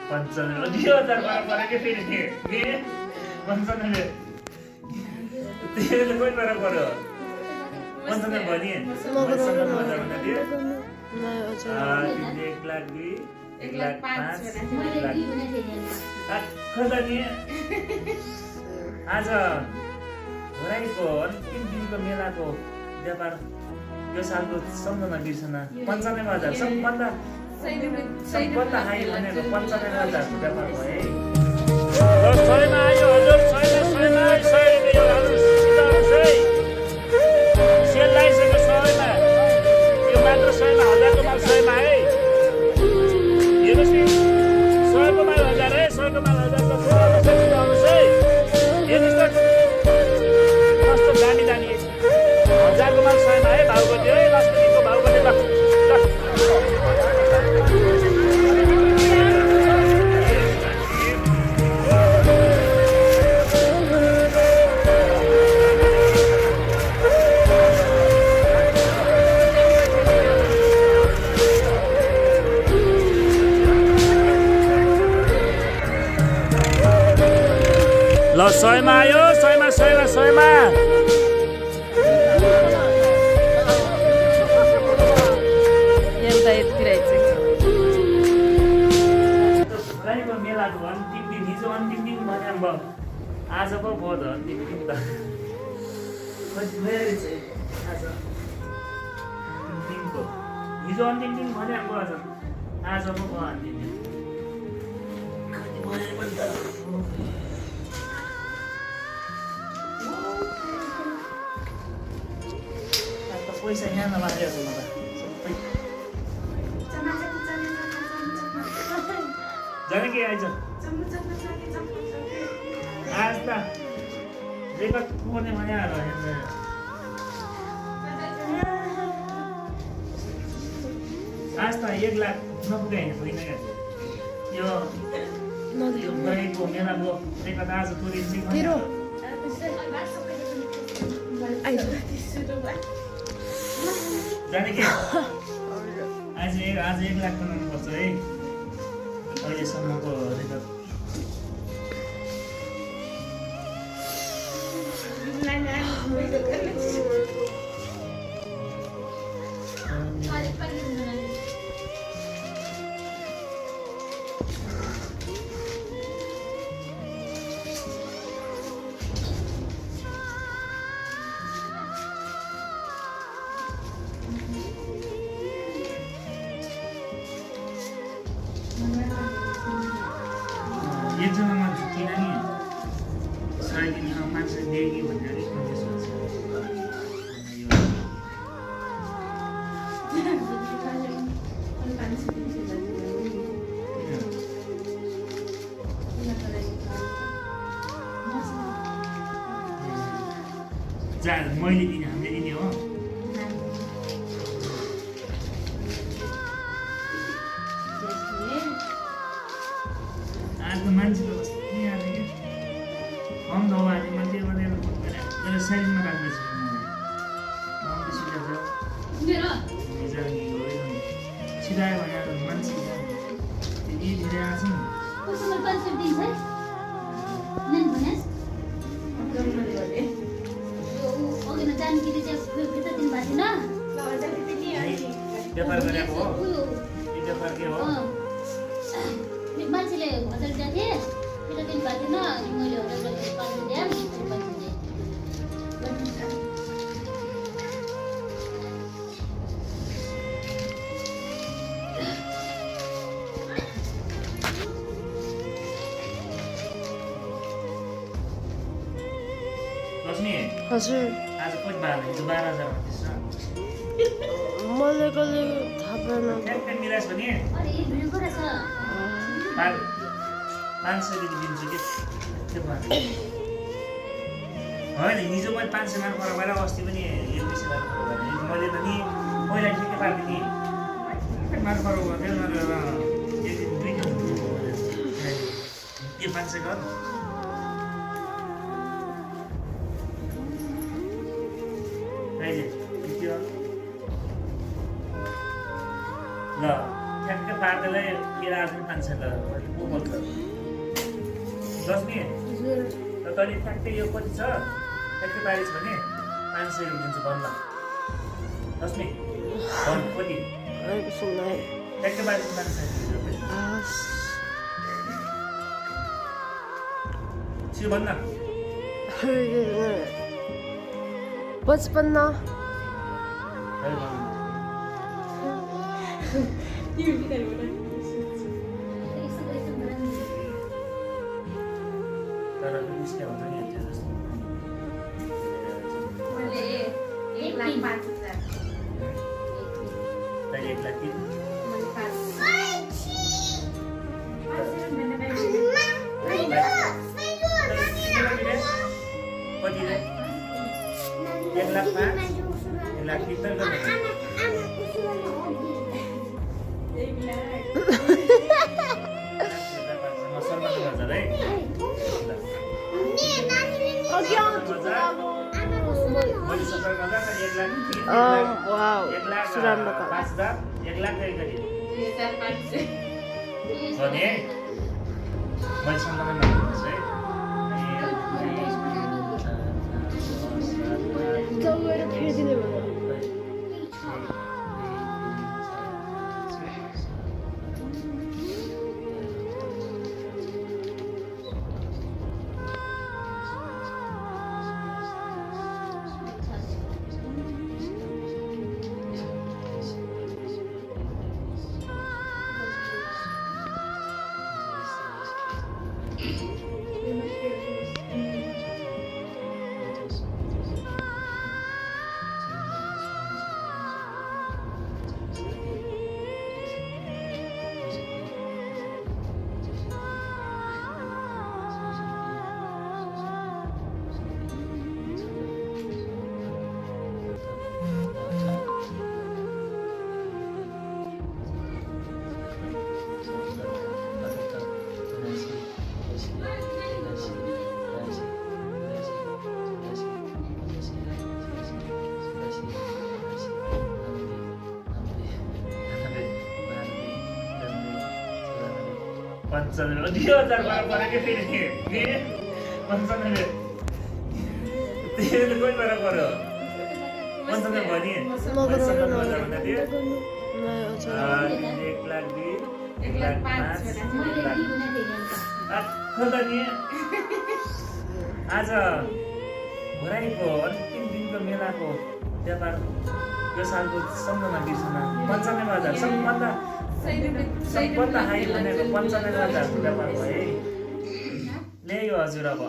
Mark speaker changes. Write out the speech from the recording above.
Speaker 1: 95 2000 परेको फेरि के 95 त्यसले कोही फरक पर्यो 95 भनी 95,000 भन्दा थियो 1,02,000 1,05,000 खोला नि आज होराइको अन्तिम दिनको मेलाको व्यापार यो सालको सम्झना बिर्सना 95,000 सबभन्दा हाई भनेको 95,000 को व्यापार भयो है। सयमा आयो हजुर सयमा 100 रुपियाँ हजुर सेल लाइसक्यो 100मा यो मात्र 100मा 1000 को माल 100मा है हेर्नुहोस् नि 100 को माल 1000 है 100 को माल 1000 को आउनुहोस् है हेर्नुहोस् त कस्तो दामी 1000 को माल 100मा है भाउ कति है लास्टको भाउ कति ल ल 100मा आयो 100मा मेलाको अन्तिम दिन हिजो अन्तिम दिन भने अब आज पो भयो त अन्तिम दिन त आज दिनको हिजो अन्तिम दिन भने अब आज पो भयो अन्तिम दिन पैसा यहाँ नलागेको मलाई सबै जाने के आइज आज त रेकर्ड पुग्ने भने आज त 1 लाख नपुगे होइन यो गएको मेलाको रेकर्ड आज तुरिन्छ जाने के आज 1 लाख बनाउनुपर्छ है अहिलेसम्मको रेकर्ड एकजनामा किन नि 500 दिएँ भनेर मैले दिने हामीले दिने हो आज त मान्छेको यहाँ हम धवानी मान्छे भनेर साइजमा राख्दैछ सिधायो भने मान्छे यी धेरै आएको व्यापार गरेको हो व्यापार के हो
Speaker 2: मान्छेले 1000 दिएको थिएँ त्यो दिन भएको थिएन मैले 1000 दिएँ 500 दिएँ
Speaker 1: लक्ष्मी
Speaker 3: हजुर
Speaker 1: आज कति बार 12,000
Speaker 3: मलाई कसले थाहा पाएन
Speaker 1: ठ्याक्कै मिलास भने
Speaker 2: अरे भिडियो कुरा छ
Speaker 1: 500 रुपियाँ दिन्छु कि त्यो होइन हिजो मैले 500 मार्क गएर अस्ति पनि 1,000 मैले त नि पहिला ठिकै पार्ने नि मार्क गऱ्यो नगरेर एक दिन 2 दिन के 500 गर अहिले ल ठ्याक्कै पार्दैलाई मेरा आफ्नो मान्छे त को बोल्छ दसमी र तैँले ठ्याक्कै यो कति छ ठ्याक्कै पारिस् भने 500 दिन्छु भन्न दसमी भन् कति ठ्याक्कै पारिस् मान्छे छियो भन्न
Speaker 3: 55
Speaker 1: तर निस्के हुन्छ नि त्यो जस्तो
Speaker 4: मैले 1,05,000
Speaker 1: तैँले 1 लाख तिन
Speaker 4: मैले 5
Speaker 1: कति रे 1 लाख 5 1 लाख तिन तर
Speaker 3: वाव सुराम्बा का
Speaker 1: 1 लाख गरी
Speaker 4: 2,500
Speaker 1: भने मैले सम्झना नगर्नुहोस् है
Speaker 3: गएर फेरिदिने भयो
Speaker 1: पंचानब्बे 2000 बराबर के फिर 95 तेल कोई बराबर 95 भनी 1 लाख 2 1 लाख 5 1 लाख आज घोराइको अन्तिम दिनको मेलाको व्यापार यो सालको सम्झना बिर्सना 95,000 सबभन्दा हाई भनेको 95,000 व्यापार भयो है ल्यायो हजुर अब